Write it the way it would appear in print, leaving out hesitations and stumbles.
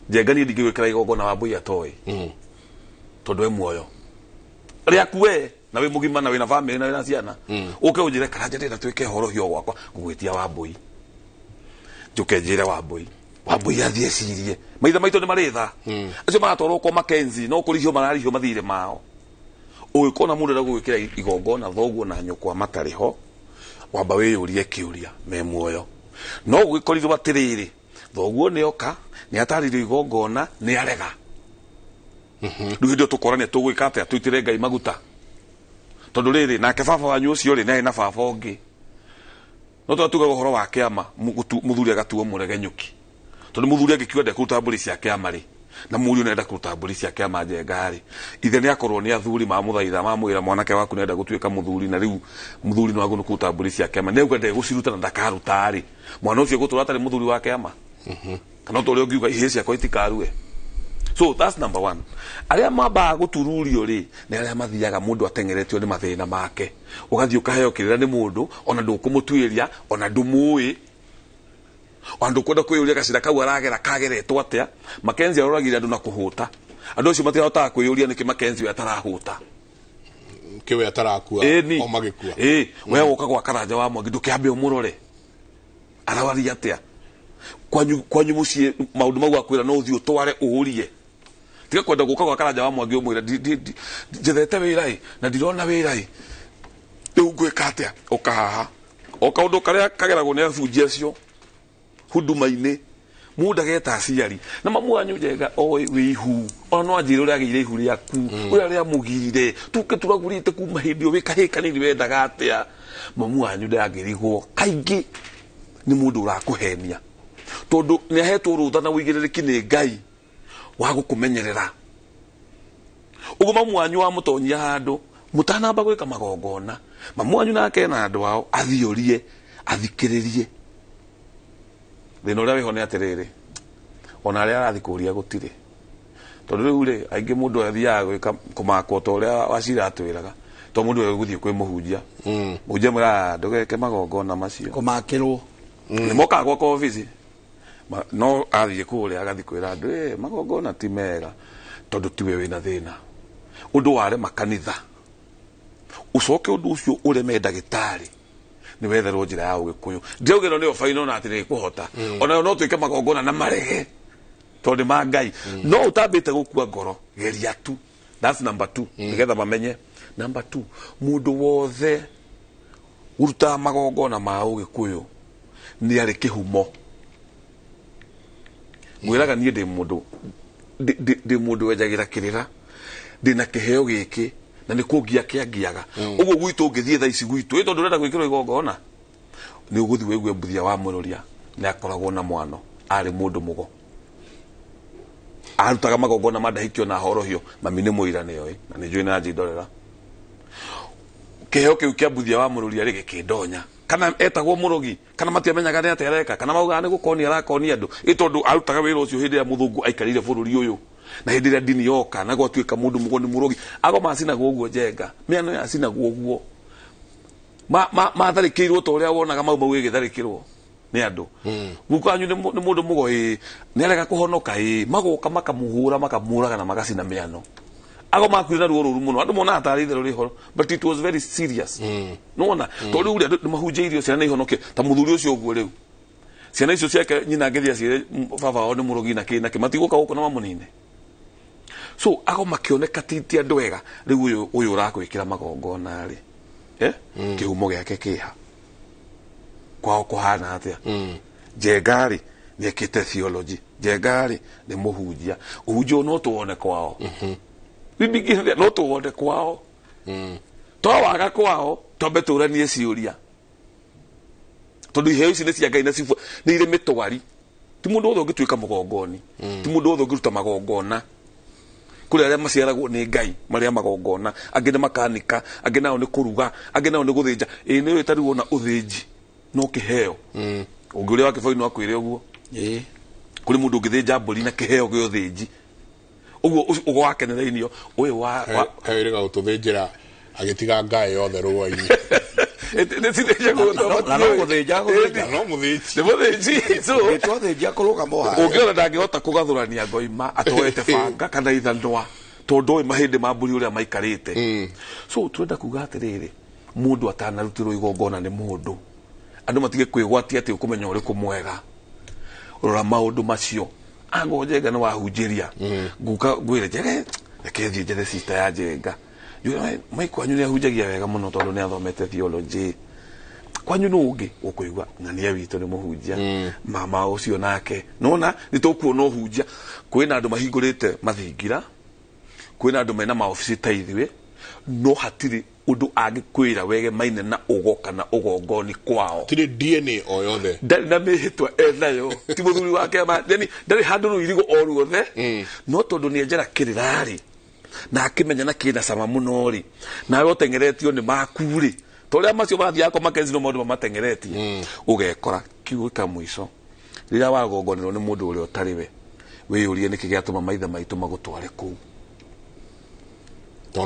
Njenga niĩ ndingĩgwĩkĩra igongona Wambũi atoĩ, tondũ e muoyo rĩaku we na wĩ mũgima na wĩna famĩlĩ na wĩna ciana, ũke ũnjĩre, "Karanja, ndĩrenda twĩke horohio gwakwa." Ngũgwĩtia Wambũi, njũke njĩre Wambũi, Wambũi athiĩ ecirie. Maithe maitũ nĩ marĩ tha. Acio maratwarwo kwa Makenzi no kũrihio mararihio mathirĩ mao. Ũgĩkona mũndũ enda gũgwĩkĩra igongona thoguo na nyũkwa matarĩ ho, wamba wĩyũrie kĩũria me muoyo. No gũgĩkorirwo atĩrĩrĩ, thoguo nĩ oka, nĩ atarĩrio igongona, nĩ arega. Rĩu hĩndĩ ĩyo tũkorania tũgwĩka atĩa? Tũitĩre Ngai maguta, tondũ rĩrĩ nake baba wanyu ũcio rĩ, nĩ arĩ na baba ũngĩ. No twatugaga ũhoro wa kĩama, mũthuri agatuo mũregenyũki, tondũ mũthuri angĩkiuga ndekũruta mbũri cia kĩama rĩ, na mũriũ nĩarenda kũruta mbũri cia kĩama, Njenga rĩ, ithe nĩ akorwo nĩ athuri mamũthaitha, mamwĩra, "Mwanake waku nĩarenda gũtuĩka mũthuri, na rĩu mũthuri no agũrwo nĩ kũruta mbũri cia kĩama." Nĩauga ndegũciruta na ndakaruta rĩ, mwana ũcio gũtũra atarĩ mũthuri wa kĩama, kana ta ũrĩa ũngiuga, "Ihĩĩ ciakwa itikarue." So that's number one. Arĩa mambaga gũtururio rĩ, nĩ arĩa mathiaga mũndũ ateng'eretio nĩ mathĩna make, ũgathiĩ ũkaheo kĩrĩra nĩ mũndũ ona ndũkũmũtuĩria, ona ndũmũĩ, ona ndũkwenda kwĩyũria gacĩra kau aragera kageretwo atĩa. Makenzi aroragire andũ na kũhũta. Andũ acio matirahotaga kwĩyũria nĩkĩ Makenzi we atarahũta. Kĩwe atarakua. Ĩni. O magĩkua. Ĩ we woka gwa Karanja wa Mwangi, ndũkĩambe ũmũrore arawaria atĩa kwanyu mũciĩ. Maũndũ mau akwĩra no ũthiĩ ũtware ũrie. Tiga kwenda gũka gwa Karanja wa Mwangi ũmwĩre, "Njethete wĩra ĩ na ndirona wĩra ĩ, rĩu ngwĩka atĩa?" Ũka haha o kaũndũ karĩa kageragwo nĩ abunji acio huduma-inĩ. Mũndũ ageta aciari na mamu wanyu, Njenga, oĩ wĩ ihu, ona no anjĩre ũrĩa agĩire ihu rĩaku, ũrĩa rĩamũgirire tũke tũragurĩte kuma hĩndĩ ĩyo wĩ kahĩĩ kanini. Wendaga atĩa? Mamu wanyu ndangĩrigwo. Kaingĩ nĩ mũndũ ũrakũhenia, tondũ nĩ ahetwo rũtha na ũigĩrĩrĩki nĩ Ngai wa gũkũmenyerera. Ũguo mamu wanyu wamũtonyia handũ mũtanamba gwĩka magongona, mamu wanyu nake na andũ ao athiũrie, athikĩrĩrie. Thĩna ũrĩa wĩho nĩ atĩrĩrĩ, ona arĩa arathiĩ kũria gũtirĩ, tondũ rĩu rĩ, aingĩ mũndũ athiaga gwĩka kũmakwo ta ũrĩa Wacira atwĩraga, to mũndũ egũthiĩ kwĩ mũhunjia, mũhunjia mwĩra, "Ndũgeke magongona macio." Kũmakĩrwo. Nĩ mokaga gwakwa obici. No athiĩ kũrĩa agathiĩ kwĩra andũ, "Eh, magongona ti mega," tondũ tiwe wĩna thĩna. Ũndũ warema kanitha, ũcoke ũndũ ũcio ũreme ndagĩtarĩ, nĩ wetherwo njĩra ya ũgĩkũyũ. Ndĩraugĩra nĩyo baino na atĩ nĩ ĩkũhota, onayo no twĩke magongona na marege tondũ nĩ ma Ngai. No ũtambĩte gũkua ngoro, geria tu. That's number two. Nĩgetha mamenye number two, mũndũ wothe ũrutaga magongona ma ũgĩkũyũ nĩ arĩ kĩhumo. Ngwĩraga niĩ ndĩ mũndũ ndĩ mũndũ wenjagĩra kĩrĩra, ndĩna kĩheo gĩkĩ na nĩ kũngia kĩangiaga. Ũguo gwitũ ũngĩthiĩ thaa ici gwitũ ĩ, tondũ ũrenda gwĩkĩrwo igongona, nĩ ũgũthiĩ wĩgue Mbuthia wa Mũrũria nĩ akoragwo na mwano, arĩ mũndũ mũgo, arutaga magongona ma ndahikio na horohio. Mami nĩ mũira, nĩoĩ na nĩ njũĩ na njindorera. Kĩheo kĩu kĩa Mbuthia wa Mũrũria rĩ, gĩkĩndonya kana etagwo mũrogi, kana matiamenyaga nĩ atĩa areka, kana maugaga nĩ gũkonia arakonia andũ ĩ, tondũ arutaga wĩra ũcio hĩndĩ ĩrĩa mũthũngũ aikarĩire bũrũri ũyũ, na hĩndĩ ĩrĩa ndini yoka na gwatuĩka mũndũ mũgo nĩ mũrogi. Ago macinagwo ũguo, Njenga, mĩano yacinagwo ũguo, matharĩkĩirwo ta ũrĩa wonaga mau mau ĩgĩtharĩkĩrwo nĩ andũ. Guka wanyu nĩ mũndũ mũgo ĩ, nĩ arega kũhonoka ĩ, magoka makamũhũra, makamũraga na magacina mĩano. Ago makuire na ruo rũru mũno. Andũ monaga tarĩ itherũ rĩho, but it was very serious. Nĩwona tondũ rĩu rĩ, andũ nĩ mahunjĩirio ciana ihonoke ta mũthuri ũcio ũguo. Rĩu ciana icio ciake nyina angĩthiĩ aciĩre baba wao nĩ mũrogi na kĩ na kĩ, matigũka gũkũ na mamũnine. So ago makĩoneka ti andũ ega. Rĩu ũyũ ũrakwĩkĩra magongona rĩ, eh? Kĩhumo gĩake kĩha kwao kũhana atĩa? Njenga rĩ, nĩ ekĩte theology. Njenga rĩ, nĩ mũhunjia. Ũhunjia ũyũ no tũwone kwao. We begin there, no tũwone kwao. Twawaga kwao, twambe tũranie ciũria, tondũ iheo ici nĩ cia Ngai na cibu nĩ irĩ mĩtwari. Ti mũndũ wothe ũngĩtuĩka mũgongoni, ti mũndũ wothe ũngĩruta magongona. Kũrĩ arĩa maciaragwo nĩ Ngai marĩa magongona, angĩ nĩ makanika, angĩ nao nĩ kũruga, angĩ nao nĩ gũthĩnja. Ĩ nĩ ũĩ ta rĩu wona ũthĩnji no kĩheo, ũngĩ ũrĩa wa kĩboi no akwĩre ũguo. Kũrĩ mũndũ ũngĩthĩnja mbũri na kĩheo gĩa ũthĩnji ũguo ũguo wakenera inio ũyũ wa Kawĩrĩga gũtũthĩnjĩra agĩtiga ngaĩ yothe rũa-inĩ. Na no gũthĩnja gũthĩnja. No mũthĩnji. Nĩ mũthĩnji. So Gĩtwathĩnjia kũrũgama o harĩa. Ũngĩona ndangĩhota kũgathũrania ngoima atoete banga kana ithanwa, tondũ oĩ mahĩndĩ ma mbũri ũrĩa maikarĩte. So tũrenda kuga atĩrĩrĩ, mũndũ atanarutirwo igongona nĩ mũndũ, andũ matige kwĩgwatia atĩ ũkũmenya ũrĩkũ mwega. Rora maũndũ macio. Angorwo Njenga nĩ wahunjĩria, nguka ngwĩre, "Njege, reke thiĩ njethe sister ya Njenga." Njũre, "Mai kwanyu nĩ ahunjagia wega mũno tondũ nĩ athomete theology. Kwanyu nũ ũngĩ?" Ũkũigua ng'ania witũ nĩ mũhunjia, mama ũcio nake. Nona nĩ tũkuona ũhunjia. Kwĩna andũ mahingũrĩte mathingira, kwĩna andũ mena maobici ta ithuĩ, no hatirĩ ũndũ angĩkwĩra wege maine na ũgo kana ũgongoni kwao. Tirĩ DNA o yothe. Ndarĩ na mĩhĩtwa enayo, ti mũthuri wake ma yani ndarĩ handũ rũirigo o ruothe, no tondũ nĩ enjera kĩrĩra-rĩ, na akĩmenya na kĩna cama mũno-rĩ, nawe ũteng'eretio nĩ maku-rĩ, ta ũrĩa macio mathiaga kwa Mackenzie, no maũndũ mamateng'eretie ũgekora. Kiugo kĩa mũico, rĩrĩa wagongonerwo nĩ mũndũ ũrĩa ũtarĩ we, wĩyũrie nĩkĩ gĩatũma maithe maitũ magũtware kũu.